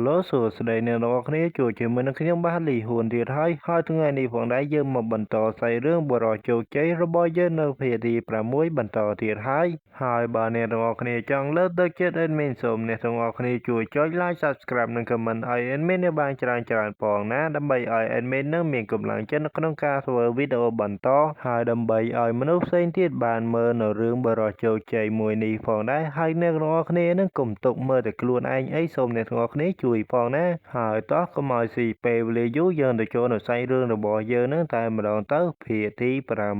ឡូសួស្តីអ្នកទាំងអស់គ្នាជួបជាមួយនឹងខ្ញុំបាទលីហ៊ួនទៀតហើយហើយថ្ងៃនេះផងដែរយើងមកបន្តសាច់រឿងបុរសជោគជ័យរបស់យើងនៅភាគទី6បន្តទៀតហើយហើយបើអ្នកទាំងអស់គ្នាចង់លើកទឹកចិត្ត admin សូមអ្នកទាំងអស់គ្នាជួយចុច like Subscribe និង Comment ឲ្យ admin នេះបានច្រើនច្រើនផងណាដើម្បីឲ្យ admin នឹងមានកម្លាំងចិត្តនៅក្នុងការធ្វើវីដេអូបន្តហើយដើម្បីឲ្យមនុស្សផ្សេងទៀតបានមើលនៅរឿងបុរសជោគជ័យមួយនេះផងដែរហើយអ្នកទាំងអស់គ្នានឹងកុំទុកមើលតែខ្លួនឯងអីសូមអ្នកទាំងអស់គ្នាជួយផងណាហើយតោះកុំឲ្យស៊ីពេលវេលាយូរយើងទៅចូលនៅសាច់រឿងរបស់យើងនឹងតែម្ដងទៅភាគទី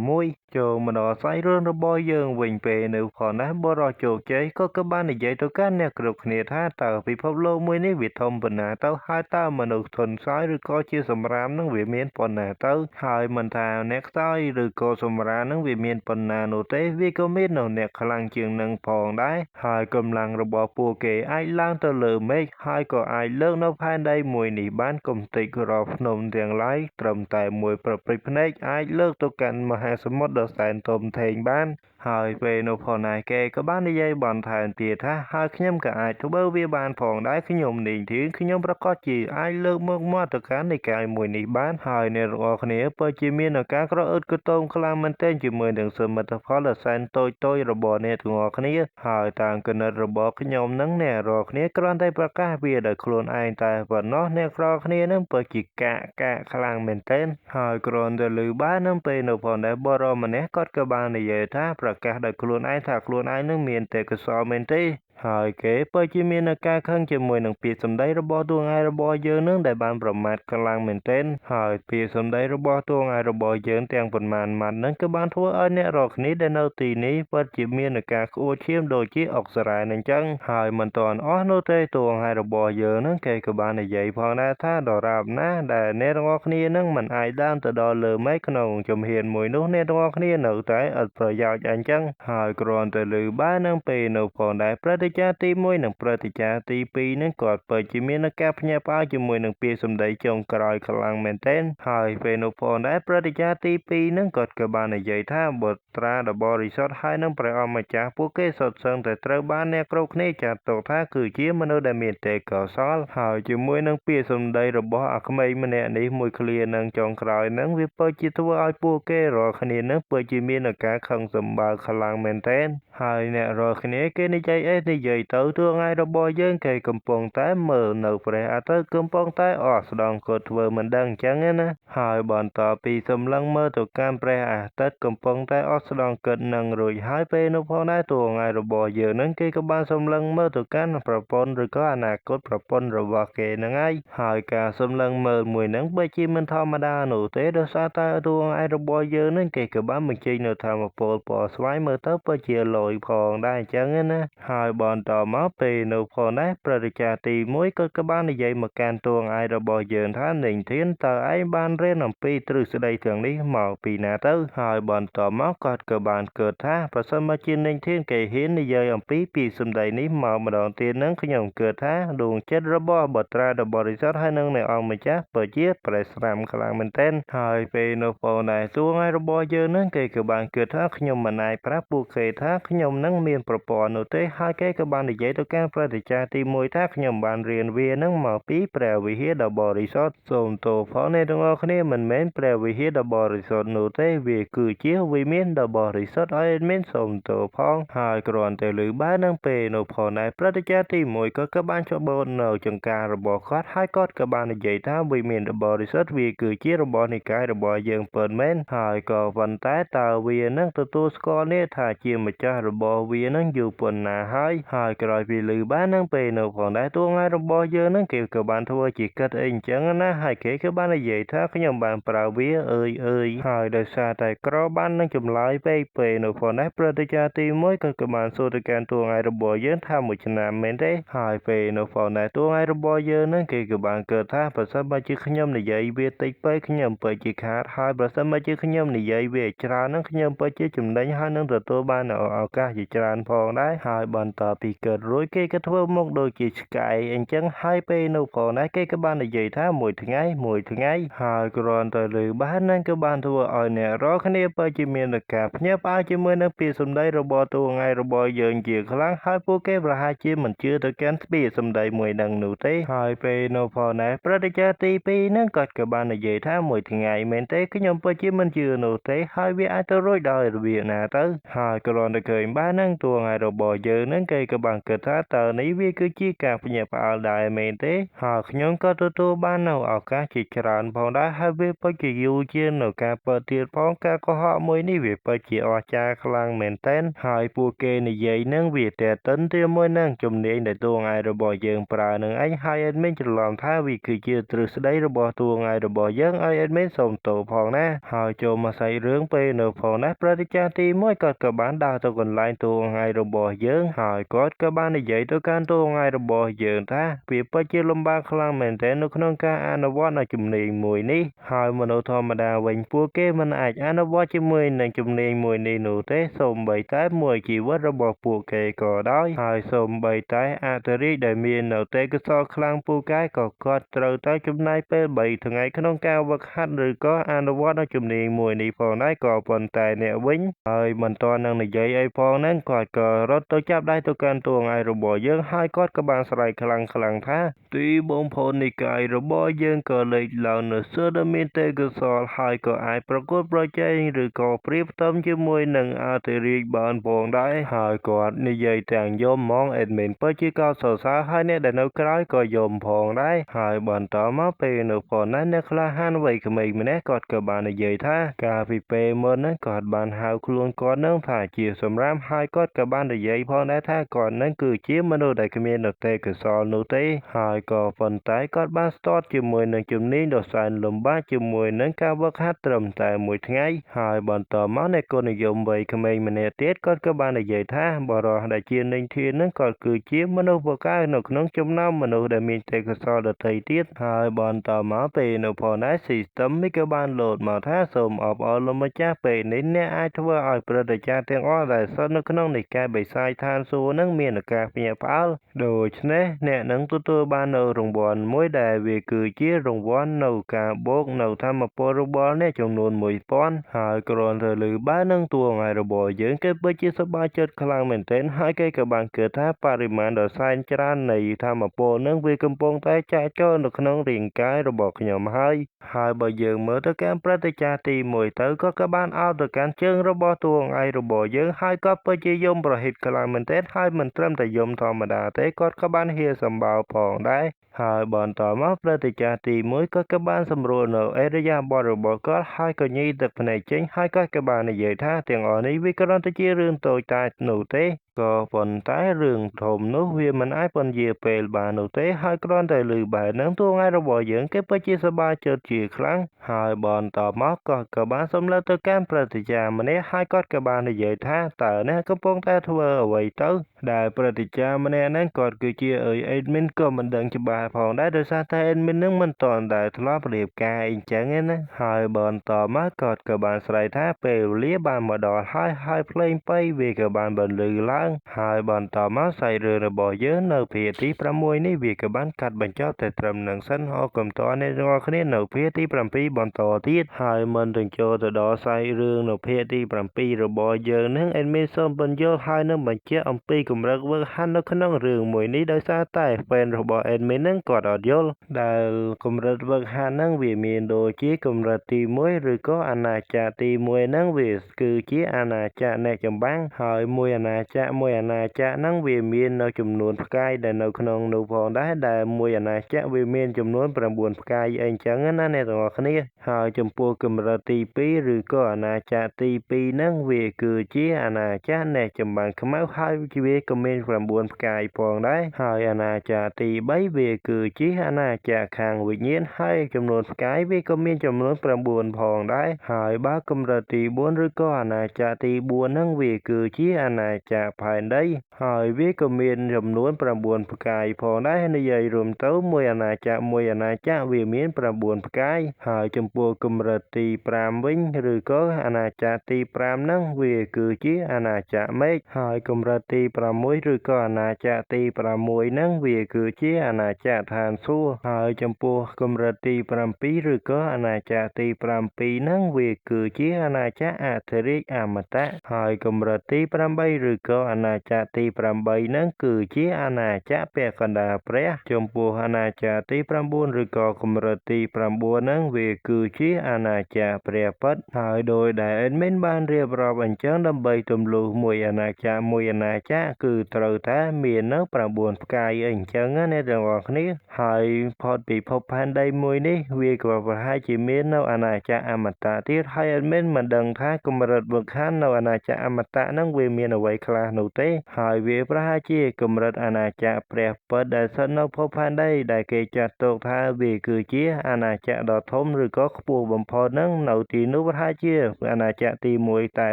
6ចូលមកដល់សាច់រឿងរបស់យើងវិញពេលនៅផងណាបុរសជោគជ័យក៏ក៏បាននិយាយទៅកាន់អ្នកគ្រប់គ្នាថាតើពិភពលោកមួយនេះវាធំប៉ុណ្ណាទៅហើយតើមនុស្សធន់ខ្សោយឬក៏ជាសម្រាមនឹងវាមានប៉ុណ្ណាទៅហើយមិនថាអ្នកខ្សោយឬក៏សម្រាមនឹងវាមានប៉ុណ្ណានោះទេវាក៏មាននៅអ្នកខ្លាំងជាងនឹងផងដែរហើយកម្លាំងរបស់ពួកគេអាចឡើងទៅលើមេឃហើយក៏អាចលើកនៅផែនដីមួយនេះបានកំទេចរាល់ភ្នំទាំងឡាយត្រឹមតែមួយប្រព្រឹត្តភ្នែកអាចលើកទៅកាន់មហាសមុទ្រដ៏សែនធំធេងបានហើយពេលនោះផងដែរគេក៏បាននិយាយបន្ថែមទៀតថាហើយខ្ញុំក៏អាចធ្វើវាបានផងដែរខ្ញុំនាងធាងខ្ញុំប្រកាសជាអាចលើកមកមាត្រដ្ឋាននៃកាយមួយនេះបានហើយអ្នកទាំងអស់គ្នាពិតជាមានឱកាសក្រអឺតក្រទមខ្លាំងមែនទែនជាមួយនឹងសមិទ្ធផលដ៏សែនតូចតូចរបស់អ្នកទាំងអស់គ្នាហើយតាមគណិតរបស់ខ្ញុំនឹងអ្នករាល់គ្នាគ្រាន់តែប្រកាសវាដោយខ្លួនឯងតែប៉ុណ្ណោះអ្នករាល់គ្នានឹងពិតជាកាក់កាក់ខ្លាំងមែនទែនហើយគ្រាន់តែឮបាននឹងពេលនោះផងដែរបរិសម្នាក់គាត់ក៏បាននិយាយថាប្រកាសដោយខ្លួនឯងថាខ្លួនឯងនឹងមានទេកុសលមែនទេហើយគេពិតជាមានឱកាសខឹងជាមួយនឹងពាក្យសម្ដីរបស់តួឯងរបស់យើងនឹងដែលបានប្រមាថខ្លាំងមែនទែនហើយពាក្យសម្ដីរបស់តួឯងរបស់យើងទាំងប៉ុន្មានម៉ាត់នឹងក៏បានធ្វើឲ្យអ្នករាល់គ្នាដែលនៅទីនេះពិតជាមានឱកាសក្អួតឈាមដូចជាអុកសារ៉ែនអញ្ចឹងហើយមិនទាន់អស់នោះទេតួឯងរបស់យើងនឹងគេក៏បាននិយាយផងដែរថាដរាបណាដែលអ្នករាល់គ្នានឹងមិនអាចដើមទៅដល់លើមេឃក្នុងជំហានមួយនោះអ្នករាល់គ្នានៅតែឥតប្រយោជន៍អញ្ចឹងហើយគ្រាន់តែឮបាននឹងពេលនោះផងដែរព្រឹត្តិការណ៍ទី1និងព្រឹត្តិការណ៍ទី2នឹងគាត់ពិតជាមានការភ្ញាក់ផ្អើលជាមួយនឹងពាក្យសម្ដីចុងក្រោយខ្លាំងមែនទែនហើយពេលនោះផងដែរព្រឹត្តិការណ៍ទី2នឹងគាត់ក៏បាននិយាយថាបុត្រាដ៏បរិសុទ្ធហើយនឹងព្រះអង្គម្ចាស់ពួកគេសុទ្ធសឹងតែត្រូវបានអ្នកគ្រប់គ្នាចាត់ទុកថាគឺជាមនុស្សដែលមានទេពកោសល្យហើយជាមួយនឹងពាក្យសម្ដីរបស់អាក្មេងម្នាក់នេះមួយឃ្លានឹងចុងក្រោយនឹងវាពិតជាធ្វើឲ្យពួកគេរាល់គ្នានឹងពិតជាមានការខឹងសម្បារខ្លាំងមែនទែនហើយអ្នករាល់គ្នាគេនិយាយអីនិយាយទៅតួថ្ងៃរបស់យើងគេកំពុងតែមើលនៅព្រះអាទិត្យកំពុងតែអស់ស្ដងគាត់ធ្វើមិនដឹងអញ្ចឹងណាហើយបន្តពីសម្លឹងមើលទៅកាន់ព្រះអាទិត្យកំពុងតែអស់ស្ដងគិតនឹងរួចហើយពេលនោះផងដែរតួថ្ងៃរបស់យើងនឹងគេក៏បានសម្លឹងមើលទៅកាន់ប្រពន្ធឬក៏អនាគតប្រពន្ធរបស់គេនឹងហើយហើយការសម្លឹងមើលមួយនឹងបីជាមិនធម្មតានោះទេដោយសារតែតួថ្ងៃរបស់យើងនឹងគេក៏បានបញ្ចេញនៅធម៌ពលពណ៌ស្វាយមើលទៅពិតជាលយផងដែរអញ្ចឹងណាហើយបន្តមកពេលនោះផងដែរព្រឹត្តិការណ៍ទី1គាត់ក៏បាននិយាយមកកាន់តួឯងរបស់យើងថានាងធានតើឯងបានរៀនអំពីទ្រឹស្ដីទាំងនេះមកពីណាទៅហើយបន្តមកគាត់ក៏បានគិតថាប្រសិនបើជានាងធានគេហ៊ាននិយាយអំពីពាក្យសម្ដីនេះមកម្ដងទៀតនឹងខ្ញុំគិតថាដួងចិត្តរបស់បុត្រាដ៏បរិសុទ្ធហើយនឹងនៃអង្គម្ចាស់ពិតជាប្រេះស្រាំខ្លាំងមែនទែនហើយពេលនោះផងដែរតួឯងរបស់យើងនឹងគេក៏បានគិតថាខ្ញុំមិនអាចប្រាប់ពួកគេថាខ្ញុំនឹងមានប្រព័ន្ធនោះទេហើយគេក៏បាននិយាយទៅកាន់ព្រឹត្តិការណ៍ទី1ថាខ្ញុំបានរៀនវានឹងមកពីព្រះវិហារដ៏បរិសុទ្ធសូមទោសផងអ្នកទាំងអស់គ្នាមិនមែនព្រះវិហារដ៏បរិសុទ្ធនោះទេវាគឺជាវិមានដ៏បរិសុទ្ធឲ្យមានសូមទោសផងហើយគ្រាន់តែឮបាននឹងពេលនោះផងដែរព្រឹត្តិការណ៍ទី1ក៏បានច្បូតនៅចង្ការរបស់គាត់ហើយគាត់ក៏បាននិយាយថាវិមានដ៏បរិសុទ្ធវាគឺជារបស់និកាយរបស់យើងពិតមែនហើយក៏ប៉ុន្តែតើវានឹងទទួលស្គាល់នេះថាជាម្ចាស់របស់វានឹងយូរប៉ុណ្ណាហើយហើយក្រោយពីឮបាននឹងពេលនោះផងដែរតួថ្ងៃរបស់យើងនឹងគេក៏បានធ្វើជាគិតអីអញ្ចឹងណាហើយគេក៏បាននិយាយថាខ្ញុំបានប្រើវាអើយអើយហើយដោយសារតែក្របាននឹងចម្លើយពេកពេលនោះផងដែរព្រឹត្តិការណ៍ទី1ក៏បានសួរទៅកាន់តួថ្ងៃរបស់យើងថាមួយឆ្នាំមែនទេហើយពេលនោះផងដែរតួថ្ងៃរបស់យើងនឹងគេក៏បានគិតថាប្រសិនបើជាខ្ញុំនិយាយវាតិចពេកខ្ញុំពិតជាខាតហើយប្រសិនបើជាខ្ញុំនិយាយវាច្រើននឹងខ្ញុំពិតជាចំណេញហើយនឹងទទួលបានឱកាសជាច្រើនផងដែរហើយបន្ត ពីកើតរួចគេក៏ធ្វើមុខដូចជាឆ្កែអញ្ចឹងហើយពេលនោះផងដែរគេក៏បាននិយាយថាមួយថ្ងៃមួយថ្ងៃហើយគ្រាន់តែឮបាននឹងក៏បានធ្វើឲ្យអ្នករាល់គ្នាពិតជាមានការភ្ញាក់ផ្អើលជាមួយនឹងពាក្យសម្ដីរបស់តួថ្ងៃរបស់យើងជាខ្លាំងហើយពួកគេប្រហែលជាមិនជឿទៅកាន់ពាក្យសម្ដីមួយនឹងនោះទេហើយពេលនោះផងដែរព្រឹត្តិការណ៍ទី2នឹងគាត់ក៏បាននិយាយថាមួយថ្ងៃមែនទេខ្ញុំពិតជាមិនជឿនោះទេហើយវាអាចទៅរួចដោយរបៀបណាទៅហើយគ្រាន់តែឃើញបាននឹងតួថ្ងៃរបស់យើងនឹងគេក៏បានគិតថាតើនេះវាគឺជាការភ្ញាក់ផ្អើលដែរមែនទេហើយខ្ញុំក៏ទទួលបាននៅឱកាសជាច្រើនផងដែរហើយវាពិតជាយូរជាងនៅការពិតទៀតផងការកុហកមួយនេះវាពិតជាអស្ចារ្យខ្លាំងមែនទែនហើយពួកគេនិយាយនឹងវាទាក់ទិនជាមួយនឹងជំនាញដែលតួថ្ងៃរបស់យើងប្រើនឹងឯងហើយ admin ច្រឡំថាវាគឺជាទ្រឹស្ដីរបស់តួថ្ងៃរបស់យើងឲ្យ admin សូមទោសផងណាហើយចូលមកសាច់រឿងពេលនៅផងណាព្រឹត្តិការណ៍ទី1គាត់ក៏បានដើរទៅកន្លែងតួថ្ងៃរបស់យើងហើយគាត់ក៏បាននិយាយទៅកាន់តួថ្ងៃរបស់យើងថាវាពិតជាលំបាកខ្លាំងមែនទែននៅក្នុងការអនុវត្តនៅជំនាញមួយនេះហើយមនុស្សធម្មតាវិញពួកគេមិនអាចអនុវត្តជាមួយនឹងជំនាញមួយនេះនោះទេសូម្បីតែមួយជីវិតរបស់ពួកគេក៏ដោយហើយសូម្បីតែអធិរាជដែលមាននៅទេពកោសល្យខ្លាំងពូកែក៏គាត់ត្រូវតែចំណាយពេល3ថ្ងៃក្នុងការហ្វឹកហាត់ឬក៏អនុវត្តនៅជំនាញមួយនេះផងដែរក៏ប៉ុន្តែអ្នកវិញហើយមិនទាន់នឹងនិយាយអីផងហ្នឹងគាត់ក៏រត់ទៅចាប់ដៃទៅកាន់តួថ្ងៃរបស់យើងហើយគាត់ក៏បានស្រែកខ្លាំងខ្លាំងថាទីបំផុតនិកាយរបស់យើងក៏លេចឡើងនៅសឹងតែមានទេពកោសល្យហើយក៏អាចប្រកួតប្រជែងឬក៏ប្រៀបផ្ទឹមជាមួយនឹងអធិរាជបានផងដែរហើយគាត់និយាយទាំងយំហ្មង admin ពិតជាកោតសរសើរហើយអ្នកដែលនៅក្រោយក៏យំផងដែរហើយបន្តមកពេលនៅផងណាអ្នកក្លាហានវ័យក្មេងម្នាក់គាត់ក៏បាននិយាយថាកាលពីពេលមុនហ្នឹងគាត់បានហៅខ្លួនគាត់នឹងថាជាសម្រាមហើយគាត់ក៏បាននិយាយផងដែរថាគាត់នឹងគឺជាមនុស្សដែលគ្មានទេពកោសល្យនោះទេហើយក៏ប៉ុន្តែគាត់បានស្ទាត់ជាមួយនឹងជំនាញដ៏សែនលំបាកជាមួយនឹងការហ្វឹកហាត់ត្រឹមតែមួយថ្ងៃហើយបន្តមកអ្នកគុណនិយមវ័យក្មេងម្នាក់ទៀតគាត់ក៏បាននិយាយថាបុរសដែលជានិន្ធានឹងគាត់គឺជាមនុស្សពូកែនៅក្នុងចំណោមមនុស្សដែលមានទេពកោសល្យដទៃទៀតហើយបន្តមកពេលនៅផងដែរ system នេះក៏បានលោតមកថាសូមអបអរលោកម្ចាស់ពេលនេះអ្នកអាចធ្វើឲ្យព្រឹត្តិការណ៍ទាំងអស់ដែលស្ថិតនៅក្នុងនិកាយបិសាចឋានសួគ៌នឹងមានការភ្ញាក់ផ្អើលដូច្នេះអ្នកនឹងទទួលបាននៅរង្វាន់មួយដែលវាគឺជារង្វាន់នៅការបូកនៅធម្មពលរបស់អ្នកចំនួន1000ហើយគ្រាន់តែឮបាននឹងតួថ្ងៃរបស់យើងគេពិតជាសប្បាយចិត្តខ្លាំងមែនទែនហើយគេក៏បានគិតថាបរិមាណដ៏សែនច្រើននៃធម្មពលនឹងវាកំពុងតែចាក់ចូលនៅក្នុងរាងកាយរបស់ខ្ញុំហើយហើយបើយើងមើលទៅកាន់ព្រឹត្តិការណ៍ទី1ទៅក៏បានអោបទៅកាន់ជើងរបស់តួថ្ងៃរបស់យើងហើយក៏ពិតជាយំប្រហិតខ្លាំងមែនទែនហើយមិនត្រឹមតែយំធម្មតាទេគាត់ក៏បានហៀសម្បោរផងដែរហើយបន្តមកព្រឹត្តិការណ៍ទី1គាត់ក៏បានសម្រួលនៅអរិយាបថរបស់គាត់ហើយក៏ញីទឹកភ្នែកចេញហើយគាត់ក៏បាននិយាយថាទាំងអស់នេះវាគ្រាន់តែជារឿងតូចតាចនោះទេក៏ប៉ុន្តែរឿងធំនោះវាមិនអាចពន្យាពេលបាននោះទេហើយគ្រាន់តែឮបែបហ្នឹងតួថ្ងៃរបស់យើងគេពិតជាសប្បាយចិត្តជាខ្លាំងហើយបន្តមកគាត់ក៏បានសម្លឹងទៅកាន់ព្រឹត្តិការណ៍ម្នាក់ហើយគាត់ក៏បាននិយាយថាតើអ្នកកំពុងតែធ្វើអ្វីទៅដែលព្រឹត្តិការណ៍ម្នាក់ហ្នឹងគាត់គឺជាអើយ admin ក៏មិនដឹងច្បាស់ផងដែរដោយសារតែ admin នឹងមិនទាន់ដែលធ្លាប់រៀបការអីចឹងណាហើយបន្តមកគាត់ក៏បានស្រែកថាពេលវេលាបានមកដល់ហើយហើយភ្លេងប៉ីវាក៏បានបន្លឺឡើងហើយបន្តមកសាច់រឿងរបស់យើងនៅភាគទី6នេះវាក៏បានកាត់បញ្ចប់តែត្រឹមនឹងសិនអរគុណតអ្នកទាំងអស់គ្នានៅភាគទី7បន្តទៀតហើយមិនទាំងចូលទៅដល់សាច់រឿងនៅភាគទី7របស់យើងនឹង admin សូមបញ្យល់ហើយនឹងបញ្ជាក់អំពីកម្រិតវឹកហាត់នៅក្នុងរឿងមួយនេះដោយសារតែ fan របស់ admin នឹងគាត់អត់យល់ដែលកម្រិតវឹកហាត់នឹងវាមានដូចជាកម្រិតទី1ឬក៏អាណាចក្រទី1ហ្នឹងវាគឺជាអាណាចក្រអ្នកចម្បាំងហើយមួយអាណាចក្រមួយអាណាចក្រហ្នឹងវាមាននៅចំនួនផ្កាយដែលនៅក្នុងនោះផងដែរដែលមួយអាណាចក្រវាមានចំនួន9ផ្កាយអីចឹងណាអ្នកទាំងអស់គ្នាហើយចំពោះកម្រិតទី2ឬក៏អាណាចក្រទី2ហ្នឹងវាគឺជាអាណាចក្រអ្នកចម្បាំងខ្មៅហើយវាក៏មាន9ផ្កាយផងដែរហើយអាណាចក្រទី3វាគឺជាអាណាចក្រខាងវិញ្ញាណហើយចំនួនផ្កាយវាក៏មានចំនួន9ផងដែរហើយបើកម្រិតទី4ឬក៏អាណាចក្រទី4ហ្នឹងវាគឺជាអាណាចក្រ ផែនដីហើយវាក៏មានចំនួន9ផ្កាយផងដែរនិយាយរួមទៅមួយអាណាចក្រមួយអាណាចក្រវាមាន9ផ្កាយហើយចំពោះកម្រិតទី5វិញឬក៏អាណាចក្រទី5ហ្នឹងវាគឺជាអាណាចក្រមេឃហើយកម្រិតទី6ឬក៏អាណាចក្រទី6ហ្នឹងវាគឺជាអាណាចក្រឋានសួគ៌ហើយចំពោះកម្រិតទី7ឬក៏អាណាចក្រទី7ហ្នឹងវាគឺជាអាណាចក្រអធិរាជអមតៈហើយកម្រិតទី8ឬក៏អាណាចក្រទី8ហ្នឹងគឺជាអាណាចក្រពាក់កណ្ដាលព្រះចំពោះអាណាចក្រទី9ឬក៏កម្រិតទី9ហ្នឹងវាគឺជាអាណាចក្រព្រះពិតហើយដោយដែល admin បានរៀបរាប់អញ្ចឹងដើម្បីទម្លុះមួយអាណាចក្រមួយអាណាចក្រគឺត្រូវតែមាននៅ9ផ្កាយអីអញ្ចឹងណាអ្នកទាំងអស់គ្នាហើយផុតពីភពផែនដីមួយនេះវាក៏ប្រហែលជាមាននៅអាណាចក្រអមតៈទៀតហើយ admin មិនដឹងថាកម្រិតវឹកហាត់នៅអាណាចក្រអមតៈហ្នឹងវាមានអ្វីខ្លះនោះទេហើយវាប្រហែលជាកម្រិតអាណាចក្រព្រះពិតដែលស្ថិតនៅភពផែនដីដែលគេចាត់ទុកថាវាគឺជាអាណាចក្រដ៏ធំឬក៏ខ្ពស់បំផុតហ្នឹងនៅទីនោះប្រហែលជាអាណាចក្រទី1តែ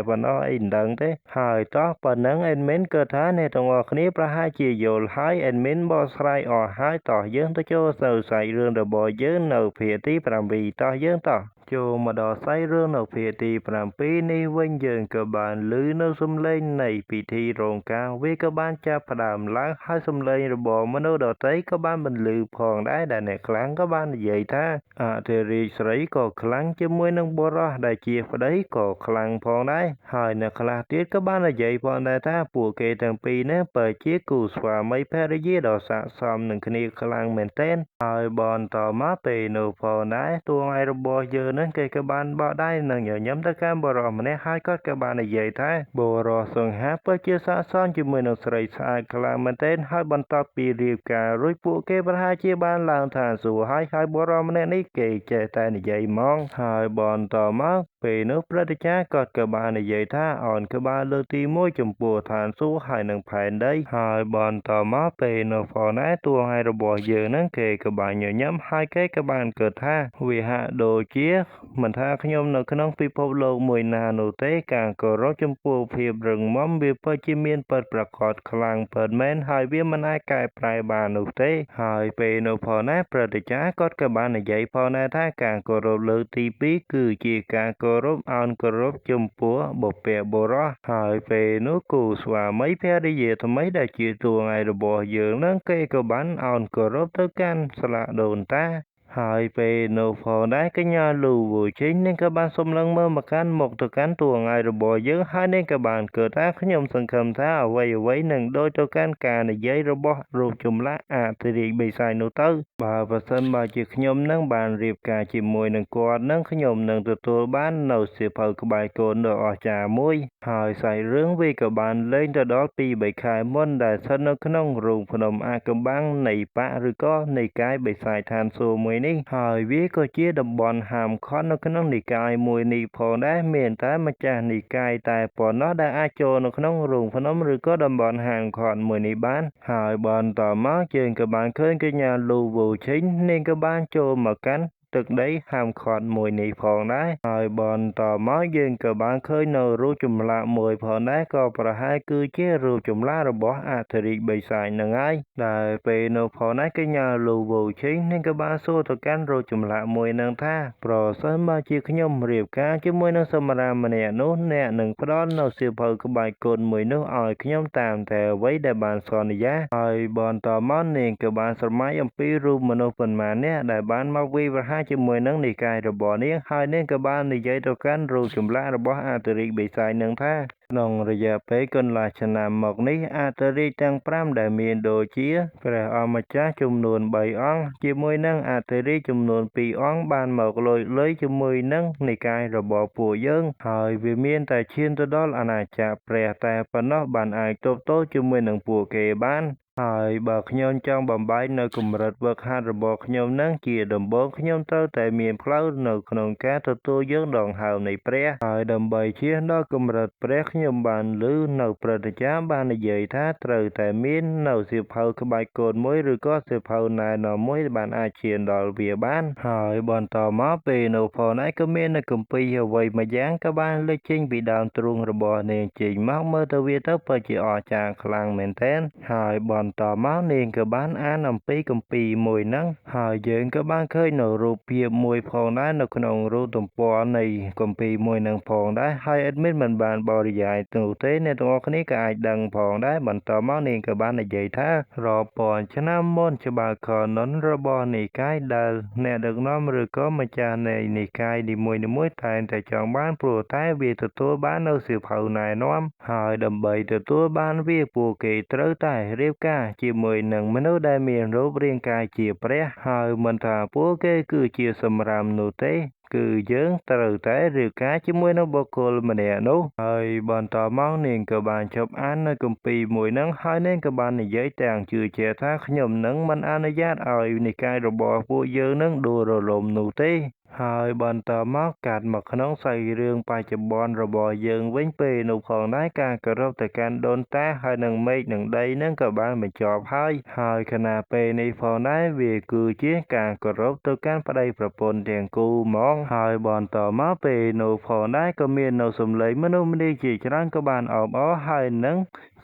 ប៉ុណ្ណោះអីមិនដឹងទេហើយតោះប៉ុណ្ណឹង admin គិតថាអ្នកទាំងអស់គ្នាប្រហែលជាយល់ហើយ admin បកស្រាយអស់ហើយតោះយើងទៅចូលទៅសាច់រឿងរបស់យើងនៅភាគទី7តោះយើងតោះចូលមកដល់សាច់រឿងនៅភាគទី7នេះវិញយើងក៏បានឮនៅសំឡេងនៃពិធីរោងការវាក៏បានចាប់ផ្ដើមឡើងហើយសំឡេងរបស់មនុស្សដទៃក៏បានបន្លឺផងដែរដែលអ្នកខ្លាំងក៏បាននិយាយថាអធិរាជស្រីក៏ខ្លាំងជាមួយនឹងបុរសដែលជាប្តីក៏ខ្លាំងផងដែរហើយអ្នកខ្លះទៀតក៏បាននិយាយផងដែរថាពួកគេទាំងពីរនេះពិតជាគូស្វាមីភរិយាដ៏ស័ក្តិសមនឹងគ្នាខ្លាំងមែនទែនហើយបន្តមកពេលនោះផងដែរតួឯរបស់យើងនឹងគេក៏បានបកដៃនឹងញញឹមទៅកាន់បុរសម្នាក់ហើយគាត់ក៏បាននិយាយថាបុរសសង្ហាពិតជាស័ក្តិសមជាមួយនឹងស្រីស្អាតខ្លាំងមែនទែនហើយបន្ទាប់ពីរៀបការរួចពួកគេប្រហែលជាបានឡើងឋានសួគ៌ហើយហើយបុរសម្នាក់នេះគេចេះតែនិយាយហ្មងហើយបន្តមកពេលនោះព្រឹទ្ធាចារ្យគាត់ក៏បាននិយាយថាអនក្បាលលើកទី1ចំពោះឋានសួគ៌ហើយនឹងផែនដីហើយបន្តមកពេលនោះផងដែរតួឯរបស់យើងហ្នឹងគេក៏បានញញឹមហើយគេក៏បានគិតថាវាហាក់ដូចជាមិនថាខ្ញុំនៅក្នុងពិភពលោកមួយណានោះទេការគោរពចំពោះភាពរឹងមាំវាពិតជាមានពិតប្រាកដខ្លាំងពិតមែនហើយវាមិនអាចកែប្រែបាននោះទេហើយពេលនោះផងដែរព្រឹទ្ធាចារ្យគាត់ក៏បាននិយាយផងដែរថាការគោរពលើកទី2គឺជាការគោរពអោនគោរពចំពោះបុព្វបុរសហើយពេលនោះគូស្វាមីភរិយាថ្មីដែលជាតួឯរបស់យើងនឹងគេក៏បានអោនគោរពទៅកាន់ស្លាកដូនតាហើយពេលនោះផងដែរកញ្ញាលូវូជីងនាងក៏បានសម្លឹងមើលមកកាន់មុខទៅកាន់តួអង្គរបស់យើងហើយនាងក៏បានគិតថាខ្ញុំសង្ឃឹមថាអ្វីៗនឹងដូចទៅកាន់ការនិយាយរបស់រូបចម្លាក់អធិរាជបិសាចនោះទៅបើប្រសិនបើជាខ្ញុំនឹងបានរៀបការជាមួយនឹងគាត់នឹងខ្ញុំនឹងទទួលបាននៅសៀវភៅក្បែរកូនដ៏អស្ចារ្យមួយហើយសាច់រឿងវាក៏បានលេងទៅដល់2-3ខែមុនដែលស្ថិតនៅក្នុងរូងភ្នំអាកំបាំងនៃបកឬក៏នៃកាយបិសាចឋានសួគ៌មួយនេះហើយវាក៏ជាតំបន់ហាមឃាត់នៅក្នុងនិកាយមួយនេះផងដែរមានតែម្ចាស់និកាយតែប៉ុណ្ណោះដែលអាចចូលនៅក្នុងរូងភ្នំឬក៏តំបន់ហាមឃាត់មួយនេះបានហើយបន្តមកយើងក៏បានឃើញកញ្ញាលូវូឈិញនាងក៏បានចូលមកកាន់ទឹកដីហាមឃាត់មួយនេះផងដែរហើយបន្តមកយើងក៏បានឃើញនៅរូបចម្លាក់មួយផងដែរក៏ប្រហែលគឺជារូបចម្លាក់របស់អធិរាជបិសាចនឹងហើយដែលពេលនោះផងដែរកញ្ញាលូវូឈិញនាងក៏បានសួរទៅកាន់រូបចម្លាក់មួយនឹងថាប្រសិនបើជាខ្ញុំរៀបការជាមួយនឹងសម្រាមម្នាក់នោះអ្នកនឹងផ្ដល់នៅសៀវភៅក្បាច់គុណមួយនោះឲ្យខ្ញុំតាមតែអ្វីដែលបានសន្យាហើយបន្តមកនាងក៏បានស្រមៃអំពីរូបមនុស្សប៉ុន្មាននាក់ដែលបានមកវាយប្រហារជាមួយនឹងនិកាយរបស់នាងហើយនាងក៏បាននិយាយទៅកាន់រូបចម្លាក់របស់អធិរាជបិសាចនឹងថាក្នុងរយៈពេលកន្លះឆ្នាំមកនេះអធិរាជទាំង5ដែលមានដូចជាព្រះអម្ចាស់ចំនួន3អង្គជាមួយនឹងអធិរាជចំនួន2អង្គបានមកលុយលុយជាមួយនឹងនិកាយរបស់ពួកយើងហើយវាមានតែឈានទៅដល់អាណាចក្រព្រះតែប៉ុណ្ណោះបានអាចទប់ទល់ជាមួយនឹងពួកគេបានហើយបើខ្ញុំចង់បំបែកនៅកម្រិតវឹកហាត់របស់ខ្ញុំនឹងជាដំបូងខ្ញុំត្រូវតែមានផ្លូវនៅក្នុងការទទួលយកដង្ហើមនៃព្រះហើយដើម្បីឈានដល់កម្រិតព្រះខ្ញុំ ខ្ញុំបានឮនៅព្រឹទ្ធាចារ្យបាននិយាយថាត្រូវតែមាននៅសៀវភៅក្បាច់កូនមួយឬក៏សៀវភៅណែនាំមួយបានអាចឈានដល់វាបានហើយបន្តមកពេលនោះផងដែរក៏មាននៅគម្ពីរអ្វីមួយយ៉ាងក៏បានលេចចេញពីដើមទ្រូងរបស់នាងចេញមកមើលទៅវាទៅពិតជាអស្ចារ្យខ្លាំងមែនទែនហើយបន្តមកនាងក៏បានអានអំពីគម្ពីរមួយហ្នឹងហើយយើងក៏បានឃើញនៅរូបភាពមួយផងដែរនៅក្នុងរូបទំព័រនៃគម្ពីរមួយហ្នឹងផងដែរហើយ admin មិនបានបរិយាយនោះទេអ្នកទាំងអស់គ្នាក៏អាចដឹងផងដែរបន្តមកនាងក៏បាននិយាយថារាប់ពាន់ឆ្នាំមុនច្បាប់កាណុនរបស់និកាយដែលអ្នកដឹកនាំឬក៏ម្ចាស់នៃនិកាយនីមួយៗតែងតែចង់បានព្រោះតែវាទទួលបាននៅសៀវភៅណែនាំហើយដើម្បីទទួលបានវាពួកគេត្រូវតែរៀបការជាមួយនឹងមនុស្សដែលមានរូបរាងកាយជាព្រះហើយមិនថាពួកគេគឺជាសម្រាមនោះទេគឺយើងត្រូវតែរៀបការជាមួយនឹងបុគ្គលម្នាក់នោះហើយបន្តមកនាងក៏បានជប់អាននៅគម្ពីរមួយហ្នឹងហើយនាងក៏បាននិយាយទាំងជឿជាក់ថាខ្ញុំនឹងមិនអនុញ្ញាតឲ្យនិកាយរបស់ពួកយើងនឹងដួលរលំនោះទេហើយបន្តមកកាត់មកក្នុងសាច់រឿងបច្ចុប្បន្នរបស់យើងវិញពេលនោះផងដែរការគោរពទៅកាន់ដូនតាហើយនឹងមេឃនឹងដីនឹងក៏បានបញ្ចប់ហើយហើយខណៈពេលនេះផងដែរវាគឺជាការគោរពទៅកាន់ប្តីប្រពន្ធទាំងគូហ្មងហើយបន្តមកពេលនោះផងដែរក៏មាននៅសម្លេងមនុស្សម្នាជាច្រើនក៏បានអបអរហើយនឹង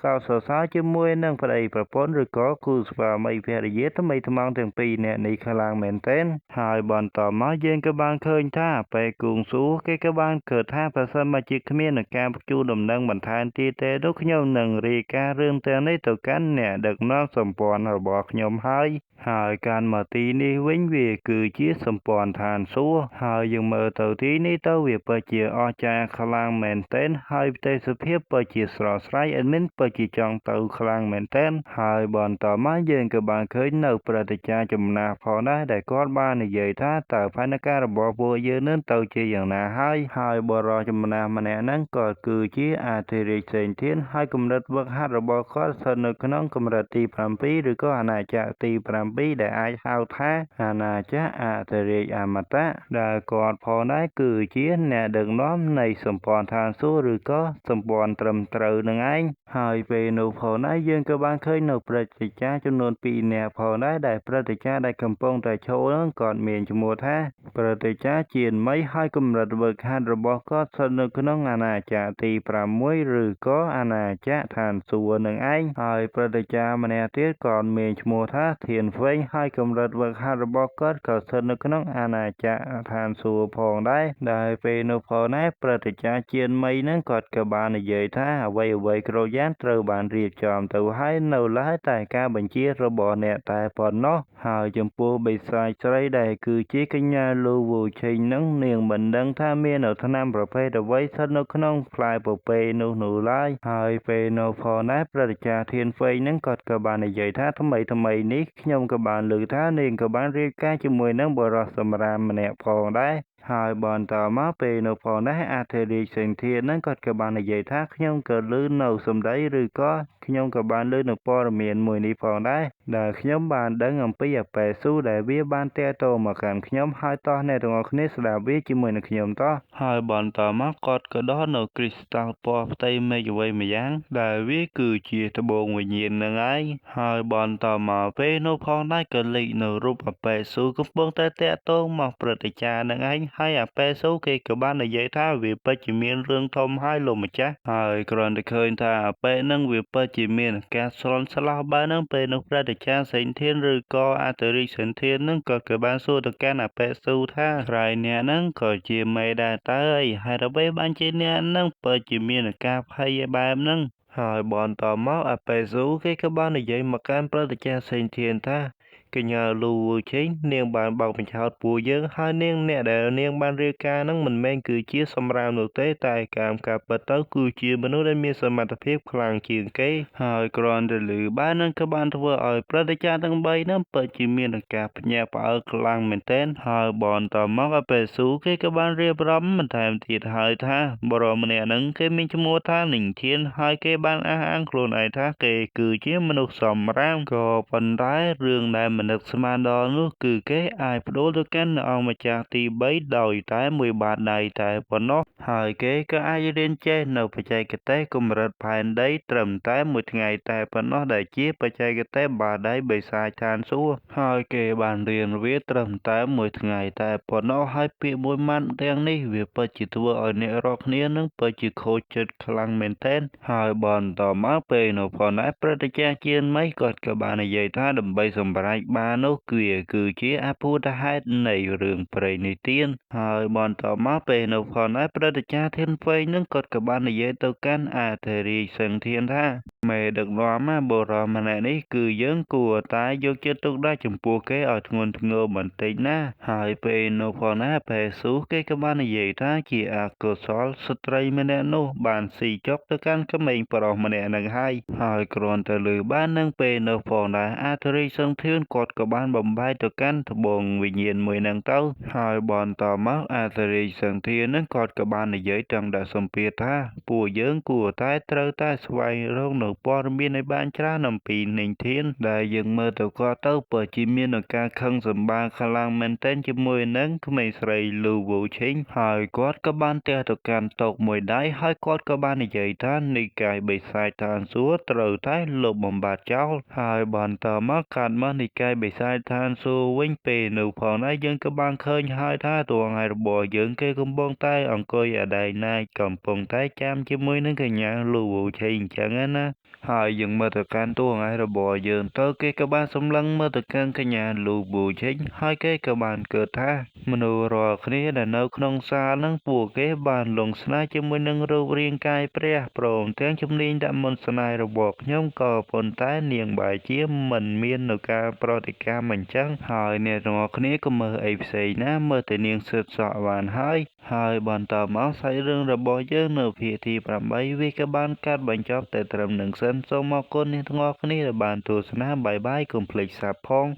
កោតសរសើរជាមួយនឹងប្តីប្រពន្ធឬក៏គូស្វាមីភរិយាថ្មីថ្មោងទាំងពីរនាក់នេះខ្លាំងមែនទែនហើយបន្តមកយើងក៏បានឃើញថាពេលគងសួរគេក៏បានគិតថាប្រសិនបើជាគ្មាននឹងការជូនដំណឹងបន្ថែមទៀតទេនោះខ្ញុំនឹងរាយការណ៍រឿងទាំងនេះទៅកាន់អ្នកដឹកនាំសម្ព័ន្ធរបស់ខ្ញុំហើយហើយកាន់មកទីនេះវិញវាគឺជាសម្ព័ន្ធឋានសួគ៌ហើយយើងមើលទៅទីនេះទៅវាពិតជាអស្ចារ្យខ្លាំងមែនទែនហើយទេសភាពពិតជាស្រស់ស្រាយ admin ពិតជាចង់ទៅខ្លាំងមែនទែនហើយបន្តមកយើងក៏បានឃើញនៅព្រឹទ្ធាចារ្យចំណាស់ផងដែរដែលគាត់បាននិយាយថាតើផែនការរបស់ពួកយើងនឹងទៅជាយ៉ាងណាហើយហើយបុរសចំណាស់ម្នាក់ហ្នឹងក៏គឺជាអធិរាជសេងធានហើយកម្រិតវឹកហាត់របស់គាត់ស្ថិតនៅក្នុងកម្រិតទី7ឬក៏អាណាចក្រទី7ដែលអាចហៅថាអាណាចក្រអធិរាជអមតៈដែលគាត់ផងដែរគឺជាអ្នកដឹកនាំនៃសម្ព័ន្ធឋានសួគ៌ឬក៏សម្ព័ន្ធត្រឹមត្រូវនឹងឯងហើយពេលនោះផងដែរយើងក៏បានឃើញនៅព្រឹទ្ធាចារ្យចំនួន2នាក់ផងដែរដែលព្រឹទ្ធាចារ្យដែលកំពុងតែឈរហ្នឹងគាត់មានឈ្មោះថាព្រឹទ្ធាចារ្យជានមីហើយកម្រិតវឹកហាត់របស់គាត់ស្ថិតនៅក្នុងអាណាចក្រទី6ឬក៏អាណាចក្រឋានសួគ៌នឹងឯងហើយព្រឹទ្ធាចារ្យម្នាក់ទៀតគាត់មានឈ្មោះថាធានហ្វេងហើយកម្រិតវឹកហាត់របស់គាត់ក៏ស្ថិតនៅក្នុងអាណាចក្រឋានសួគ៌ផងដែរដែលពេលនោះផងដែរព្រឹទ្ធាចារ្យជានមីហ្នឹងគាត់ក៏បាននិយាយថាអ្វីៗគ្រប់យ៉ាងត្រូវបានរៀបចំទៅហើយនៅឡើយតែការបញ្ជារបស់អ្នកតែប៉ុណ្ណោះហើយចំពោះបិសាចស្រីដែលគឺជាកញ្ញាលូវូឆេងនឹងនាងមិនដឹងថាមាននៅថ្នាំប្រភេទអ្វីស្ថិតនៅក្នុងផ្លែពពែនោះនោះឡើយហើយពេលនោះផងដែរព្រឹទ្ធាចារ្យធានហ្វេងនឹងគាត់ក៏បាននិយាយថាថ្មីថ្មីនេះខ្ញុំក៏បានលើកថានាងក៏បានរៀបការជាមួយនឹងបុរសសម្រាមម្នាក់ផងដែរហើយបន្តមកពេលនោះផងដែរអធិរាជសេងធាននឹងគាត់ក៏បាននិយាយថាខ្ញុំក៏ឮនៅសម្ដីឬក៏ខ្ញុំក៏បានឮនៅព័ត៌មានមួយនេះផងដែរដែលខ្ញុំបានដឹងអំពីអបេស៊ូដែលវាបានទាក់ទងមកកាន់ខ្ញុំហើយតោះអ្នកទាំងអស់គ្នាស្ដាប់វាជាមួយនឹងខ្ញុំតោះហើយបន្តមកគាត់ក៏ដោះនៅគ្រីស្តាល់ពណ៌ផ្ទៃមេឃអ្វីម្យ៉ាងដែលវាគឺជាត្បូងវិញ្ញាណនឹងឯងហើយបន្តមកពេលនោះផងដែរក៏លេចនៅរូបអបេស៊ូកំពុងតែទាក់ទងមកព្រឹទ្ធាចារ្យនឹងឯងហើយអាប៉េស៊ូគេក៏បាននិយាយថាវាពិតជាមានរឿងធំហើយលោកម្ចាស់ហើយគ្រាន់តែឃើញថាអាប៉េនឹងវាពិតជាមានការស្លន់ស្លោះបែបហ្នឹងពេលនោះព្រឹទ្ធាចារ្យសេងធានឬក៏អធិរាជសេងធាននឹងក៏គេបានសួរទៅកាន់អាប៉េស៊ូថាក្រៃអ្នកហ្នឹងក៏ជាមេដែរតើអីហេតុអ្វីបានជាអ្នកហ្នឹងពិតជាមានការភ័យបែបហ្នឹងហើយបន្តមកអាប៉េស៊ូគេក៏បាននិយាយមកកាន់ព្រឹទ្ធាចារ្យសេងធានថាកញ្ញាលូវឆេងនាងបានបោកបញ្ឆោតពួកយើងហើយនាងអ្នកដែលនាងបានរៀបការនឹងមិនមែនគឺជាសម្រាមនោះទេតែតាមការពិតទៅគឺជាមនុស្សដែលមានសមត្ថភាពខ្លាំងជាងគេហើយគ្រាន់តែឮបាននឹងក៏បានធ្វើឲ្យព្រឹទ្ធាចារ្យទាំង3នឹងពិតជាមានការភ្ញាក់ផ្អើលខ្លាំងមែនទែនហើយបន្តមកអបេស៊ូគេក៏បានរៀបរាប់បន្ថែមទៀតហើយថាបុរសម្នាក់នឹងគេមានឈ្មោះថានិងធានហើយគេបានអះអាងខ្លួនឯងថាគេគឺជាមនុស្សសម្រាមក៏ប៉ុន្តែរឿងដែល មិននឹកស្មានដល់នោះគឺគេអាចប្ដូរទៅកាន់អង្គម្ចាស់ទី3ដោយតែមួយបាតដៃតែប៉ុណ្ណោះហើយគេក៏អាចរៀនចេះនៅបច្ចេកទេសកម្រិតផែនដីត្រឹមតែមួយថ្ងៃតែប៉ុណ្ណោះដែលជាបច្ចេកទេសបាតដៃបិសាចឋានសួគ៌ហើយគេបានរៀនវាត្រឹមតែមួយថ្ងៃតែប៉ុណ្ណោះហើយពាក្យមួយម៉ាត់ទាំងនេះវាពិតជាធ្វើឲ្យអ្នករាល់គ្នានឹងពិតជាខូចចិត្តខ្លាំងមែនទែនហើយបន្តមកពេលនោះផងដែរព្រឹទ្ធាចារ្យជានមីគាត់ក៏បាននិយាយថាដើម្បីសម្រេចបាននោះវាគឺជាអភូតហេតុនៃរឿងព្រេងនិទានហើយបន្តមកពេលនោះផងដែរព្រឹទ្ធាចារ្យធានហ្វេងនឹងគាត់ក៏បាននិយាយទៅកាន់អធិរាជសឹងធានថាមេដឹកនាំណាបុរសម្នាក់នេះគឺយើងគួរតែយកចិត្តទុកដាក់ចំពោះគេឲ្យធ្ងន់ធ្ងរបន្តិចណាហើយពេលនោះផងដែរផេស៊ូគេក៏បាននិយាយថាជាអកុសលស្ត្រីម្នាក់នោះបានស៊ីចុកទៅកាន់ក្មេងប្រុសម្នាក់នឹងហើយហើយគ្រាន់តែឮបាននឹងពេលនោះផងដែរអធិរាជសឹងធានគាត់ក៏បានបំបែកទៅកាន់ត្បូងវិញ្ញាណមួយនឹងទៅហើយបន្តមកអធិរាជសឹងធាននឹងគាត់ក៏បាននិយាយទាំងដាក់សម្ពាធថាពួកយើងគួរតែត្រូវតែស្វែងរកនៅព័ត៌មានឲ្យបានច្រើនអំពីនាងធានដែលយើងមើលទៅគាត់ទៅពិតជាមានឱកាសខឹងសម្បាខ្លាំងមែនទែនជាមួយនឹងក្មេងស្រីលូវូឈិងហើយគាត់ក៏បានទះទៅកាន់តុមួយដៃហើយគាត់ក៏បាននិយាយថានិកាយបិសាចឋានសួគ៌ត្រូវតែលុបបំបាត់ចោលហើយបន្តមកកាត់មកនិកាយបិសាចឋានសួគ៌វិញពេលនោះផងដែរយើងក៏បានឃើញហើយថាតួអង្គរបស់យើងគេកំពុងតែអង្គុយអដែងណាយកំពុងតែចាំជាមួយនឹងកញ្ញាលូវូឈិងអញ្ចឹងណាហើយយើងមើលទៅកាន់តួអង្គរបស់យើងទៅគេក៏បានសម្លឹងមើលទៅកាន់កញ្ញាលូប៊ូឈិញហើយគេក៏បានគិតថាមនុស្សរាល់គ្នាដែលនៅក្នុងសាលនឹងពួកគេបានលងស្នេហ៍ជាមួយនឹងរូបរាងកាយព្រះព្រមទាំងជំនាញដាក់មន្តស្នេហ៍របស់ខ្ញុំក៏ប៉ុន្តែនាងបែរជាមិនមាននៅការប្រតិកម្មអញ្ចឹងហើយអ្នកទាំងអស់គ្នាក៏មើលអីផ្សេងណាមើលតែនាងសិតសក់បានហើយហើយបន្តមកសាច់រឿងរបស់យើងនៅភាគទី8វាក៏បានកាត់បញ្ចប់តែត្រឹមនឹងសិនសូមអរគុណអ្នកទាំងអស់គ្នាដែលបានទស្សនាបាយបាយកុំភ្លេចសាបផង។